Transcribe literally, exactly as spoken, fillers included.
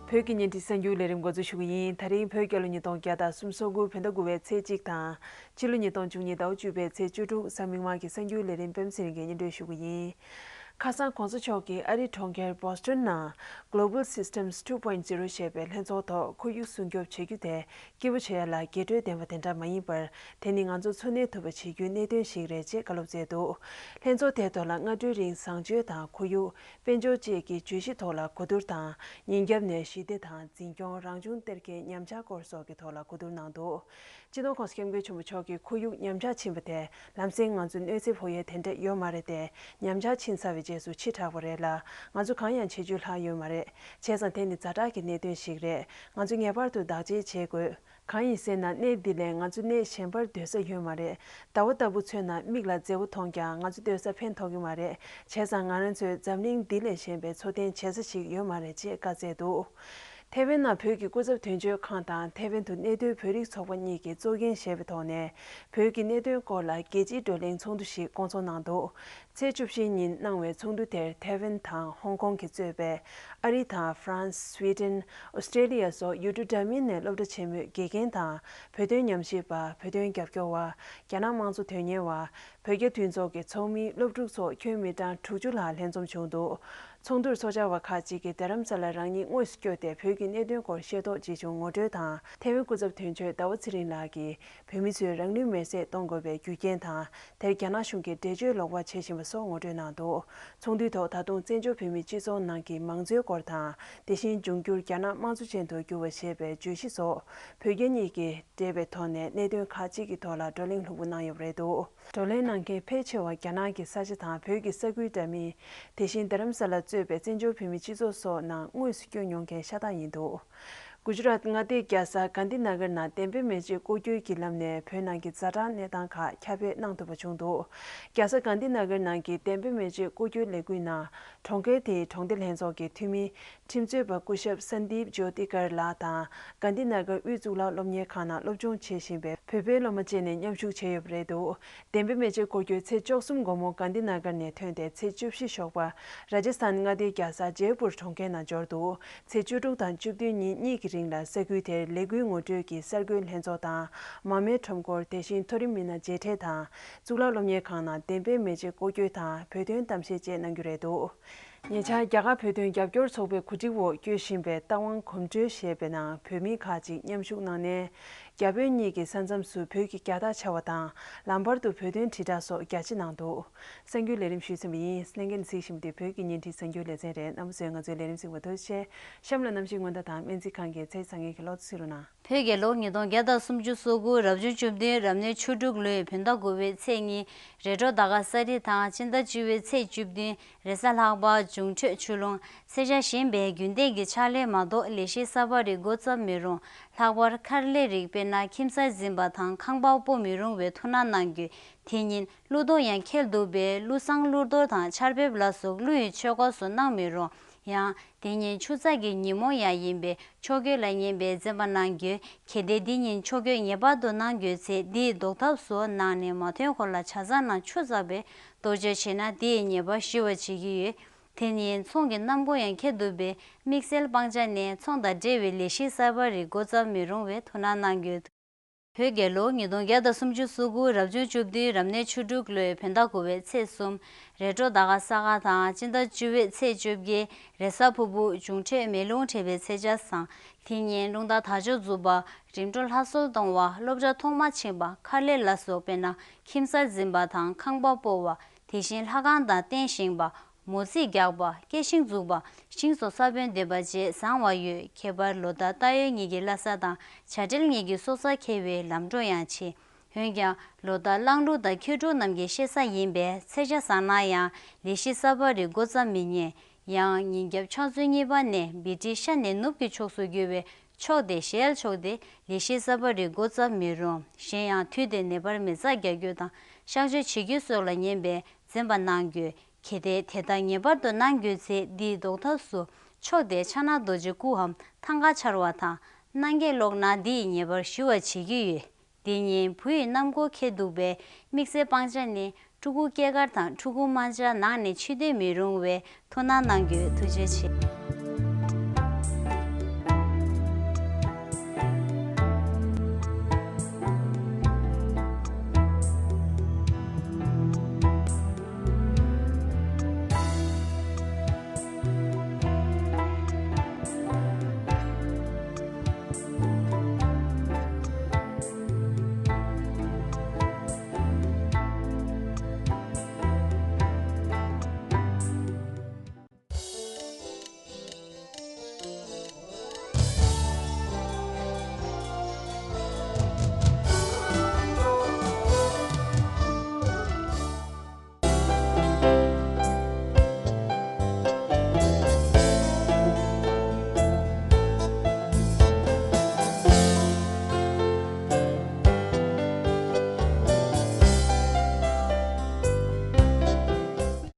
བོད་ཀྱི་བརྙན་འཕྲིན་གསར་འགྱུར་ལས་རིམ་འགོ་འཛུགས་ཞུ་གི་ཡིན། ད་རིང་བོད་རྒྱལ་ལོ་ཉིས་སྟོང་བརྒྱ་དང་སུམ་ཅུ་སོ་དགུ་བོད་ཟླ་དགུ་པའི་ཚེས་གཅིག་དང་། ཕྱི་ལོ་ཉིས་སྟོང་བཅུ་གཉིས་ཟླ་བ་བཅུ་པའི་ཚེས་བཅུ་དྲུག་གཟའ་མིག་དམར་གྱི་གསར་འགྱུར་ལས་རིམ་པད་མ་ཚེ་རིང་གིས་སྙན་སྒྲོན་ཞུ་གི་ཡིན། ཁ་སང་གོང་ས་མཆོག་གིས་ཨ་རིའི་གྲོང་ཁྱེར་Boston་ནང་Global Systems two point zero ཞེས་པའི་ལྷན་ཚོགས་ཐོག་ཁོར་ཡུག་སྲུང་སྐྱོབ་བྱེད་རྒྱུ་དེ་སྐྱིད་པོ་བྱེད་ཡ་ལ་རྒྱས་སྤྲོས་ལྡན་པ་དེ་འདྲ་མ་ཡིན་པར། དེ་ནི་ང་ཚོ་འཚོ་གནས་ཐུབ་པ་བྱེད་རྒྱུའི་གནད་དོན་ཞིག་རེད་ཅེས་བཀའ་སློབ་སྩལ་འདུག་ལྷན་ཚོགས་དེའི་ཐོག་ལ་སྔ་དྲོའི་རིང་བཟང་སྤྱོད་དང་ཁོར་ཡུག་དཔལ་འབྱོར་བཅས་ཀྱི་བརྗོད་གཞི་ཐོག་ལ་གོ་བསྡུར་དང་། ཉིན་རྒྱབ་ནས་ཞི་བདེ་དང་འཛིན་སྐྱོང་རང་བྱུང་གཏེར་ཁའི་ཉམས་ཆག་སྐོར་སོགས་ཀྱི་ཐོག་ལ་གོ་བསྡུར་གནང་འདུག་སྤྱི་ནོར་༸གོང་ས་༸སྐྱབས་མགོན་ཆེན་པོ་མཆོག་གིས་ཁོར་ཡུག་ཉམས་ཆག་ཕྱིན་པ་དེ་ལམ་སེང་ང་ཚོ་གནོད་འཚེ་ཕོག་ཡས་དེ་འདྲ་ཡོད་མ་རེད་དེ། ཉམས་ཆག་ཕྱིན་ཚར་བའི་རྗེས་སུ་ཕྱི་དྲགས་པ་རེད་ལ། ང་ཚོ་གང་ཡང་བྱེད་རྒྱུ་ལྷག་ཡོད་མ་རེད། བྱས་ཙང་དེ་ནི་ཛ་དྲག་གི་གནད་དོན་ཞིག་རེད། ང་ཚོ་ངེས་པར་དུ་བདག་གཅེས་བྱེད་དགོས། གང་ཡིན་ཟེར་ན། གནས་འདི་ལས་ང་ཚོ་གནས་གཞན་པར་སྡོད་ས་ཡོད་མ་རེད། ཟླ་བ་ལྟ་བུ་མཚོན་ན་མིག་ལ་མཛེས་པོ་མཐོང་ཀྱང་ང་ཚོ་སྡོད་ས་ཕན་ཐོགས་ཀྱི་མ་རེད། བྱས་ཙང་ང་རང་ཚོས་འཛམ་གླིང་འདི་ལས་གཞན་པའི་འཚོ་རྟེན་བྱེད་ས་ཞིག་ཡོད་མ་རེད་ཅེས་བཀའ་སྩལ་འདུག་ཐེ་ཝན་ནང་བོད་ཀྱི་སྐུ་ཚབ་དོན་གཅོད་ཁང་དང་ཐེ་ཝན་དུ་གནས་སྡོད་བོད་རིགས་ཚོགས་པ་གཉིས་ཀྱིས་གཙོ་འགན་བཞེས་པའི་ཐོག་ནས་བོད་ཀྱི་གནད་དོན་སྐོར་ལ་རྒྱལ་སྤྱིའི་བགྲོ་གླེང་ཚོགས་འདུ་ཞིག་བསྐོང་ཚོགས་གནང་འདུག་ཚེས་བཅུ་བཞི་ཉིན་གནང་བའི་ཚོགས་འདུ་དེར་ཐེ་ཝན་དང་ཧོང་ཀོང་གིས་གཙོས་པའི་ཨ་རི་དང་ཧྥ་རན་སི། སུའེ་ཏེན། ཨོ་སི་ཀྲེ་ལི་ཡ་སོགས་ཡུལ་གྲུ་འདྲ་མིན་ནས་སློབ་གྲྭ་ཆེན་མོའི་དགེ་རྒན་དང་བོད་དོན་ཉམས་ཞིབ་པ། བོད་དོན་རྒྱབ་སྐྱོར་བ། རྒྱ་ནག་དམངས་གཙོ་དོན་གཉེར་བ། བོད་རྒྱ་མཐུན་ཚོགས་ཀྱི་ཚོགས་མི། སློབ་ཕྲུག་སོགས་ཁྱོན་མི་གྲངས་དྲུག་ཅུ་ལྷག་ལྷན་འཛོམས་བྱུང་འདུག་ཚོགས་འདུར་ཚོགས་བཅར་བ་ཁག་ཅིག་གིས་རྡ་རམ་ས་ལ་རང་ཉིད་དངོས་སུ་བསྐྱོད་དེ་བོད་ཀྱི་གནད་དོན་སྐོར་ཤེས་རྟོགས་ཅི་བྱུང་ངོ་སྤྲོད་དང་། ཐེ་ཝན་སྐུ་ཚབ་དོན་གཅོད་ཟླ་བ་ཚེ་རིང་ལགས་ཀྱིས་བོད་མི་ཚོས་རང་ལུས་མེར་སྲེག་གཏོང་དགོས་པའི་རྒྱུ་རྐྱེན་དང་། དེར་རྒྱ་ནག་གཞུང་གིས་འགྲེལ་བརྗོད་ལོག་པ་བྱེད་བཞིན་པ་སོགས་ངོ་སྤྲོད་གནང་འདུག་ཚོགས་འདུའི་ཐོག་ད་དུང་བཙན་བྱོལ་བོད་མིའི་སྤྱི་ཚོགས་ནང་གི་མང་གཙོའི་སྐོར་དང་། དེ་བཞིན་འབྱུང་འགྱུར་རྒྱ་ནག་དམངས་གཙོ་ཅན་དུ་འགྱུར་བ་ཞེས་པའི་བརྗོད་གཞི་སོགས་བོད་རྒྱ་གཉིས་ཀྱིས་འབྲེལ་བའི་ཐོག་ནས་གནད་དོན་ཁག་ཅིག་གི་ཐོག་ལ་བགྲོ་གླེང་ལྷུག་པོ་གནང་ཡོད་པ་རེད་འདུག་བགྲོ་གླེང་གནང་མཁན་ཕལ་ཆེ་བ་རྒྱ་ནག་གི་ས་ཆ་དང་བོད་ཀྱི་ས་ཁུལ་འདྲ་མིན། དེ་བཞིན་རྡ་རམ་ས་ལ་གཙོས་པའི་བཙན་བྱོལ་བོད་མིའི་སྤྱི་ཚོགས་སོགས་ནང་དངོས་སུ་བསྐྱོད་མྱོང་མཁན་ཤ་སྟག་ཡིན་འདུག་གུ་ཇི་རཱཏ་མངའ་སྡེའི་རྒྱལ་ས་གྷན་དྷི་ན་གར་ནང་བདེན་པའི་མེ་ལྕེ་སྐོར་སྐྱོད་ཀྱི་ལམ་ནས་བོད་ནང་གི་ཛ་དྲག་གནས་སྟངས་ཁག་ཁྱབ་སྤེལ་གནང་ཐུབ་པ་བྱུང་འདུག་རྒྱལ་ས་གྷན་དྷི་ན་གར་ནང་གི་བདེན་པའི་མེ་ལྕེ་སྐོར་སྐྱོད་ལས་འགུལ་ནང་། གྲོང་ཁྱེར་དེའི་གྲོང་སྡེ་ལྷན་ཚོགས་ཀྱི་འཐུས་མི། ཁྲིམས་རྩོད་པ་སྐུ་ཞབས་སན་དིབ་ཇོ་ཏི་ཀར་ལགས་དང་། གྷན་དྷི་ན་གར་དབུས་གཙུག་ལག་སློབ་གཉེར་ཁང་ནང་སློབ་སྦྱོང་བྱེད་བཞིན་པའི་བོད་པའི་སློབ་མ་བཅས་ནས་མཉམ་ཞུགས་བྱས་ཡོད་པ་རེད་འདུག་བདེན་པའི་མེ་ལྕེ་སྐོར་སྐྱོད་ཚེས་བཅུ་གསུམ་དགོང་མོ་གྷན་དྷི་ན་གར་ནས་ཐོན་ཏེ། ཚེས་བཅུ་བཞི་ཞོགས་པ་ར་ཇ་སི་ཐན་མངའ་སྡེའི་རྒྱལ་ས་ཇེ་པུར་གྲོང་ཁྱེར་ནང་འབྱོར་འདུག་ཚེས་བཅུ་དྲུག་དང་བཅུ་བདུན་ཉིན་གཉིས་ཀྱི་རིང་ལ་ས་ཁུལ་དེར་ལས་འགུལ་ངོ་སྤྲོད་ཀྱི་གསར་འགོད་ལྷན་ཚོགས་དང་། མ་མའི་ཁྲོམ་སྐོར། དེ་བཞིན་མཐོ་རིམ་མི་སྣ་མཇལ་འཕྲད་དང་། གཙུག་ལག་སློབ་གཉེར་ཁང་ནང་བདེན་པའི་མེ་ལྕེ་སྐོར་སྐྱོད་དང་བོད་དོན་གཏམ་བཤད་བཅས་གནང་རྒྱུ་རེད་འདུག་ཉེ་ཆར་རྒྱ་གར་བོད་དོན་རྒྱབ་སྐྱོར་ཚོགས་པའི་གོ་སྒྲིག་འོག་སྐྱོད་བཞིན་པའི་རྟ་དབང་གོམ་བགྲོད་ཞེས་པའི་ནང་བོད་མི་ཁག་ཅིག་མཉམ་ཞུགས་གནང་ནས། རྒྱ་བོད་གཉིས་ཀྱི་ས་མཚམས་སུ་བོད་ཀྱི་རྒྱལ་དར་འཕྱར་བ་དང་། ལམ་བར་དུ་བོད་དོན་དྲིལ་བསྒྲགས་སོགས་རྒྱ་ཆེ་གནང་འདུག་གསར་འགྱུར་ལས་རིམ་ཞུས་ཟིན་པ་ཡིན། གསན་མཁན་གྱི་གཟིགས་བཞིན་པ་དེ་བོད་ཀྱི་བརྙན་འཕྲིན་གསར་འགྱུར་ལེ་ཚན་རེད། རྣམ་པ་ཚོས་ང་ཚོའི་ལས་རིམ་གཟིགས་པར་ཐུགས་རྗེ་ཆེ། གཤམ་ལ་གནམ་གཤིས་སྔོན་བརྡ་དང་སྨན་རྩིས་ཁང་གི་ཚེས་བཟང་ངན་གྱི་གློག་བརྙན་ཞུས་རོགས་གནང་། བོད་རྒྱལ་ལོ་ཉིས་སྟོང་བརྒྱ་དང་སུམ་ཅུ་སོ་དགུ་རབ་བྱུང་བཅུ་བདུན་རབ་གནས་ཆུ་འབྲུག་ལོའི་བོད་ཟླ་དགུ་པའི་ཚེས་གཉིས་རེ་ཌོ་ཟླ་སྐར་ས་རི་དང་སྤྱི་ཟླ་བཅུ་པའི་ཚེས་བཅུ་བདུན་རེས་གཟའ་ལྷག་པ་འབྱུང་འཕྲོད་ཆུ་ཀླུང་ཚེས་ཆ་གཞན་པའི་རྒྱུན་ལྡན་གྱི་ཕྱག་ལས་མ་གཏོགས་ལས་གཞི་གསར་པ་རིགས་འགོ་བརྩམས་མི་རུང་། ལྷག་པར་མཁར་ལས་རིགས་དཔེར་ན་ཁྱིམ་གསར་འཛིན་པ་དང་ཁང་པ་སྤོ་མི་རུང་བའི་ཐུགས་སྣང་གནང་རྒྱུ། དེ་ཉིན་ཀླུ་གཏོར་ཡང་འཁེལ་འདུག་པས་ཀླུ་བསང་ཀླུ་གཏོར་དང་ཆར་འབེབས་ལ་སོགས་ཀླུ་ཡི་ཆོས་སྐོར་སོགས་གནང་མི་རུང་། ཡང་དེ་ཉིན་ཆུ་ཚགས་ཀྱི་ཉིན་མོ་ཡང་ཡིན་པས་ཕྱོགས་འགྱུར་ལ་ཉན་པའི་བཙན་པ་གནང་རྒྱུ། གལ་ཏེ་འདི་ཉིན་ཕྱོགས་འགྱུར་ངེས་པར་དུ་གནང་དགོས་ཚེ་འདིའི་ཟློག་ཐབས་སུ་ནང་ནས་མ་ཐོན་གོང་ལ་ཇ་ཚང་ནང་ཆུ་བཙགས་པའི་གཏོར་བཅོས་བྱས་ན་དེའི་ཉེས་པ་ཞི་བར་བྱེད་ཀྱི་ཡོད། དེ་ཉིན་ཚོང་གི་གནམ་སྒོ་ཡང་འཁེལ་འདུག་པས་དམིགས་བསལ་སྤང་བྱ་ནས་ཚོང་དང་འབྲེལ་བའི་ལས་གཞི་གསར་པ་རིགས་འགོ་བརྩམས་མི་རུང་བའི་ཐུགས་སྣང་གནང་རྒྱུ། བོད་རྒྱལ་ལོ་ཉིས་སྟོང་བརྒྱ་དང་སུམ་ཅུ་སོ་དགུ་རབ་བྱུང་བཅུ་བདུན་རབ་གནས་ཆུ་འབྲུག་ལོའི་བོད་ཟླ་དགུ་པའི་ཚེས་གསུམ་རེ་ཌོ་ཟླ་སྐར་ས་ག་དང་སྤྱི་ཟླ་བཅུ་པའི་ཚེས་བཅོ་བརྒྱད་རེས་གཟའ་ཕུར་བུ་འབྱུང་འཕྲོད་མེ་རླུང་འཕྲད་པའི་ཚེས་ཆ་བཟང་། དེ་ཉིན་རླུང་རྟ་དར་ལྕོག་འཛུགས་པ། རིམ་གྲོ་ལྷ་གསོལ་གཏོང་བ། སློབ་གྲྭ་ཐོག་མ་ཕྱིན་པ། མཁར་ལས་ལ་སོགས་དཔེར་ན་ཁྱིམ་གསར་འཛིན་པ་དང་ཁང་པ་སྤོ་བ། དེ་བཞིན་ལྷ་ཁང་དང་རྟེན་བཞེངས་པ། མོ་རྩིས་རྒྱག་པ། སྐྱེ་ཤིང་འཛུགས་པ། ཤིང་བཟོ་ས་བོན་འདེབས་པ་བཅས་བཟང་བ་ཡོད། ཁྱད་པར་ལོ་ཟླ་རྟ་ཡོས་གཉིས་ཀྱི་བླ་གཟའ་དང་བྱ་སྤྲེལ་གཉིས་ཀྱི་སྲོག་གཟའ་འཁེལ་བའི་ལམ་འགྲོ་ཡང་ཆེ། འོན་ཀྱང་ལོ་ཟླ་གླང་ལུག་དང་ཁྱི་འབྲུག་རྣམས་ཀྱི་གཤེད་གཟའ་ཡིན་པས་ཚེས་ཆ་བཟང་ན་ཡང་ལས་གཞི་གསར་པ་རིགས་འགོ་བརྩམས་མི་ཉན། ཡང་ཉིན་རྒྱབ་ཕྱག་ཚོད་གཉིས་པ་ནས་བི་ཊི་ཤ་ནས་ནུབ་ཀྱི་ཕྱོགས་སུ་རྒྱུ་བའི་ཕྱོགས་དེ་ཞལ་ཕྱོགས་ཏེ་ལས་གཞི་གསར་པ་རིགས་འགོ་བརྩམས་མི་རུང་། གཞན་ཡང་དུས་དེར་ནད་པར་མེ་བཙའ་རྒྱག་རྒྱུ་དང་གཤག་བཅོས་བྱེད་རྒྱུ་སོགས་ལ་ཉན་པའི་བཙན་པ་གནང་དགོས། གལ་ཏེ་དེ་ལྟར་ངེས་པར་དུ་གནང་དགོས་ཚེ་འདིའི་ཟློག་ཐབས་སུ་ཕྱོགས་དེར་ཕྱག་ན་རྡོ་རྗེ་སྐུའམ་ཐང་ག་འཕྱར་བ་དང་། གནང་སྐྱེས་ཀློག་ན་འདི་ཡི་ཉེས་པར་ཞི་བར་བྱེད་ཀྱི་ཡོད། འདི་ཉིན་བུ་ཡི་གནམ་སྒོ་ཁེལ་འདུག་པས་དམིགས་བསལ་སྤང་བྱ་ནི་ཕྲུ་གུ་སྐྱེས་སྐར་དང་ཕྲུ་གུ་དམར་འབྱར་ནང་ནས་ཕྱིར་འཐེན་མི་རུང་བའི་ཐུགས་སྣང་གནང་རྒྱུ། ཐུགས་རྗེ་ཆེ།